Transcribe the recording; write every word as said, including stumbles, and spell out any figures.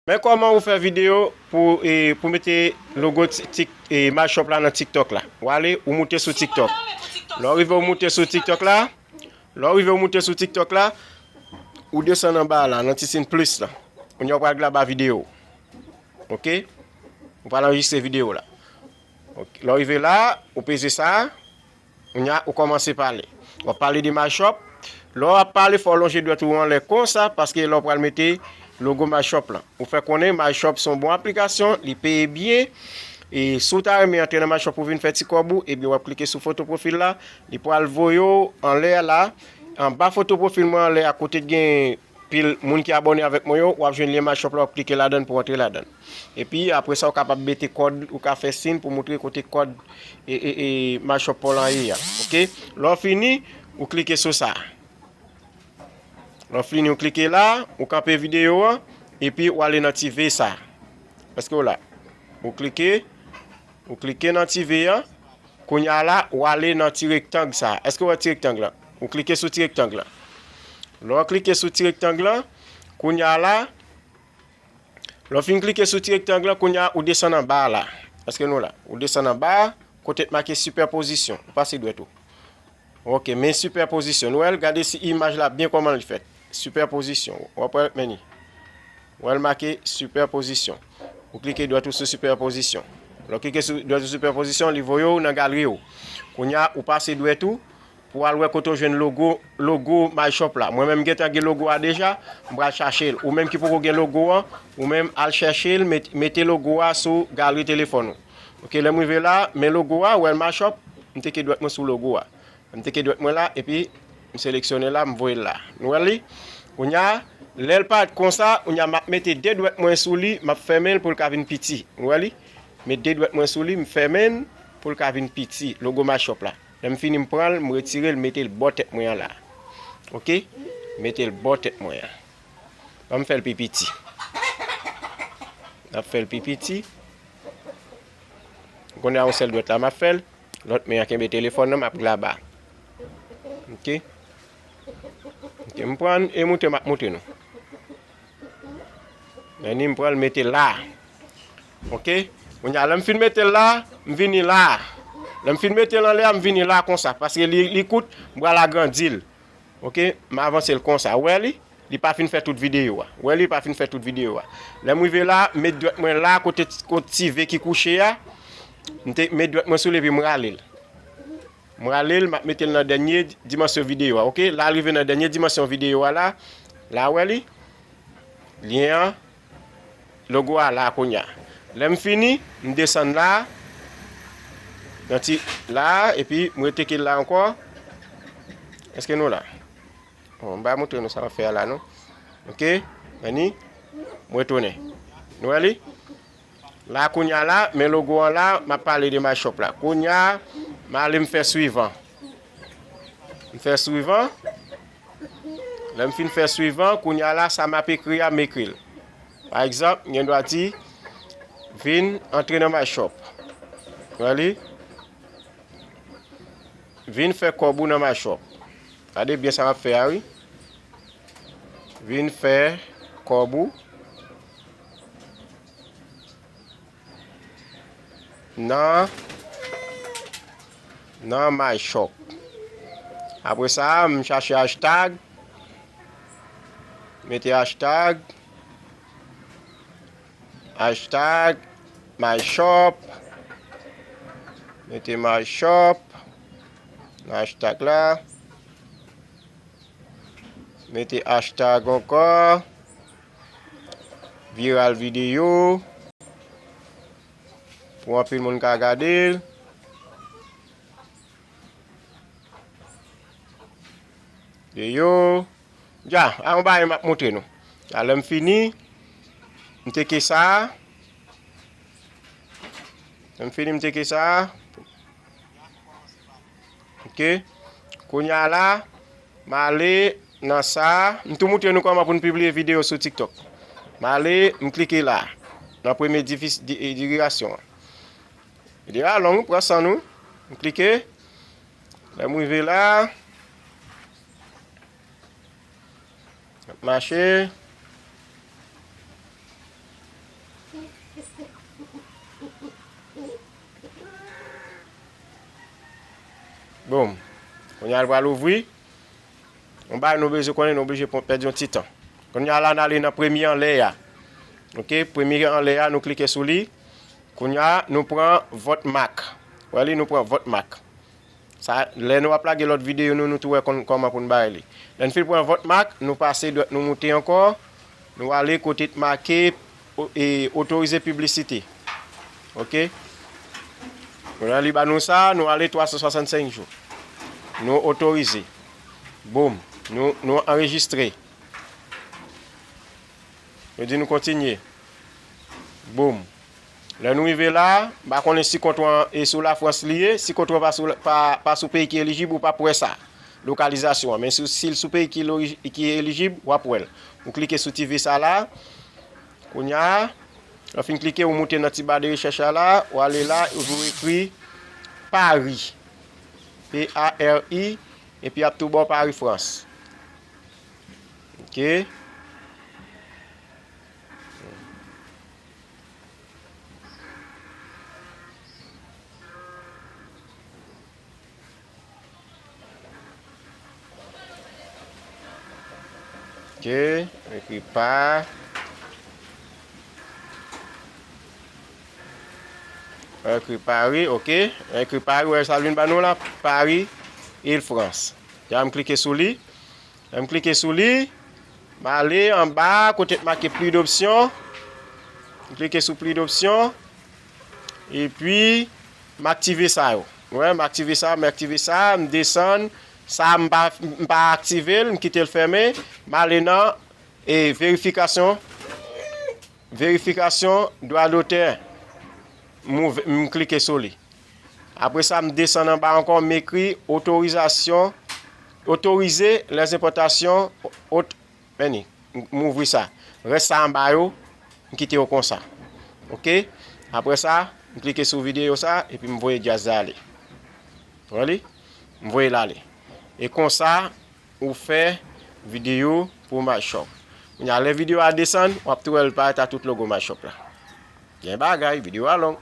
Men kòman ou fè videyo pou, e, pou mete logo Tik, Tik, e, MyShop la nan TikTok la. Ou ale, ou moute sou TikTok. Lè w rive ou moute sou TikTok la, lè w rive ou moute sou TikTok la, ou desann anba la, nan ti siy plis la. Kounye a ou pral glaba videyo. Oke? Ou pral anrejistre videyo la. Oke. Lè w rive la, ou peze sa. Kounye a, ou kòmanse pale. W ap pale de MyShop. Lè w ap pale, fò w lonje dwèt ou anlè konsa, paske lè w pral mete logo MyShop lan. Ou fè konnen MyShop se yon bon aplikasyon, li peye byen. E si w ta renmen antre nan MyShop pou vin fè ti kòb ou, ebyen w ap klike sou foto pwofil la, li pral voye w anlè la. Anba foto pwofil mwen anlè a, kote gen pil moun ki abòne avèk mwen yo, w ap jwenn lyen MyShop la, w ap klike ladan l pou w antre ladan l. Epi, apre sa, ou kapab mete kòd, ou ka fè siy pou montre kote kòd e, e, e, MyShop pa w lan ye a. Oke? Lè w fini, ou klike sou sa. Lè w fini, ou klike la, ou kanpe videyo an, epi ou ale nan ti V sa. Èske w la? Ou klike, ou klike nan ti V an. Kounye a la, ou ale nan ti rektang sa. Èske w wè ti rektang lan? Ou klike sou ti rektang lan. Lè w klike sou ti rektang lan, kounye a la, lè w fin klike sou ti rektang lan, kounye a, ou desann anba a la. Èske nou la? Ou desann anba a, kote t make sipèpozisyon. Ou pase dwèt ou. Oke, men sipèpozisyon. Nou wè l, gade si imaj la byen kòman l fèt. Sipèpozisyon. W ap wè, men ni. Ou wè l make sipèpozisyon. Ou klike dwèt ou sou sipèpozisyon. Lè w klike sou dwèt ou sipèpozisyon, li voye w nan galri w. Kounye a, ou pase dwèt ou pou w al wè kote w jwenn logo, logo MyShop la. Mwen menm, m gentan gen logo a deja, m pral chache l. Ou menm ki poko gen logo an, ou menm al chèche l, met-, mete logo a sou galri telefòn ou. Oke, lè m rive la, men logo a, ou wè l MyShop, m teke dwèt mwen sou logo a. M teke dwèt mwen la, epi m seleksyone la, m voye l la. Nou wè li? Kounye a, lè l parèt konsa, kounye a, m ap mete de dwèt mwen sou li, m ap fèmen l pou l ka vin piti. Nou wè li? Met de dwèt mwen sou li, m fèmen l pou l ka vin piti, logo MyShop la. Lè m fini, m pran l, m retire l, m mete l bò tèt mwen an la. Oke? M mete l bò tèt mwen an. Ban m fè l pi piti. M ap fè l pi piti. Kounye a, yon sèl dwèt la, m ap fè l. Lòt men an kenbe telefòn nan, m ap glaba. Oke. Oke, m pran e moute, m ap moutre nou. Men ni m pran l mete la. Oke. Kounye a, lè m fin mete l la, m vini la. Lè m fin mete l anlè a, m vini la konsa. Paske li, li kout, m pral agrandi l. Oke, m avanse l konsa. Ou wè li? Li pa fin fè tout videyo a. Ou wè li pa fin fè tout videyo a. Lè m rive la, m met dwèt mwen la, kote, kote ti V ki kouche a. M te met dwèt mwen sou li epi m rale l. M rale l, m ap mete l nan dènye dimansyon videyo a. Oke, la l rive nan dènye dimansyon videyo a la. La, ou wè li? Lyen an. Logo a la kounye a. Lè m fini, m desann la, nan ti la, epi m reteke l la ankò. Èske nou la? Bon, m pa montre nou sa m ap fè a la, non. Oke? Men ni, m retounen. Nou wè li? La, kounye a la, men logo an la, m ap pale de MyShop la. Kounye a, m ale m fè swivan. M fè swivan. Lè m fin fè swivan, kounye a la, sa m ap ekri a, m ekri l. Pa egzanp, m gen dwa di, vin antre nan MyShop. Wè li? Vin fè kòb ou nan MyShop. Gade byen sa m ap fè a, wi. Vin fè kòb ou nan, nan MyShop. Apre sa, m chache hashtag. Mete hashtag. Hashtag MyShop. Mete MyShop nan hashtag la. Mete hashtag ankò. Viral videyo. Pou anpil moun ka gade l. Videyo. Dja, a yon bagay m ap montre nou. Dja, lè m fini, m teke sa. Lè m fini, m teke sa. Oke. Kounye a la, m ale nan sa. M tou montre nou kòman pou n pibliye videyo sou TikTok. M ale, m klike la. Nan premye difis-, di-, e, dirigasyon an. Videyo a long, pran san nou. M klike. Lè m rive la, m ap mache. Boum. Kounye a l pral ouvri. Yon bagay nou bezwen konnen, nou oblije pran, pèdi yon ti tan. Kounye a la, n ale nan premye anlè a. Oke, premye anlè a, nou klike sou li. Kounye a, nou pran vòt mak. Wè li, nou pran vòt mak. Sa, lè nou ap lage lòt videyo nou, nou tou wè kon-, kòman pou n bay li. Lè n fin pran vòt mak, nou pase dwèt nou moute ankò, nou ale kote t make o-, e, otorize piblisite. Oke? Kounye a li ba nou sa, nou ale twa san swasannsenk jou. Nou otorize. Boum. Nou, nou anrejistre. Nou di nou kontinye. Boum. Lè nou rive la, m pa konnen si kont ou an e sou Lafrans li ye, si kont ou an pa sou, pa, pa sou peyi ki elijib, ou p ap wè sa, lokalizasyon an. Men si, si l sou peyi ki lorij-, ki elijib, w ap wè l. Ou klike sou ti V sa la. Kounye a, lè w fin klike, ou moute nan ti ba de rechèch la la, ou ale la, ou ekri Paris. P A R I, epi y ap tou ba w Paris, Frans. Oke. Oke, ekri pa. Ekri Paris, oke. Ekri Paris, wè sa l vin ban nou la, Paris, Île-France. Ya m klike sou li. Lè m klike sou li, m ale anba kote t make pli dopsyon. M klike sou pli dopsyon. Epi, m aktive sa yo. Wè, m aktive sa, m aktive sa, m desann. Sa, m pa, m pa aktive l, m kite l fèmen. M ale nan, e, verifikasyon. Verifikasyon dwa dotè. M ouv-, m klike sou li. Apre sa, m desann anba ankò, m ekri otorizasyon, autoriser les importations haute, men ni, m, m ouvri sa. Rès sa anba yo, m kite yo konsa. Oke? Apre sa, m klike sou videyo sa, epi m voye djaz la ale. Wè li? M voye l ale. E konsa, ou fè videyo pou MyShop. Kounye a, lè videyo a desann, w ap tou wè l parèt a tout logo MyShop la. Gen bagay, videyo a long.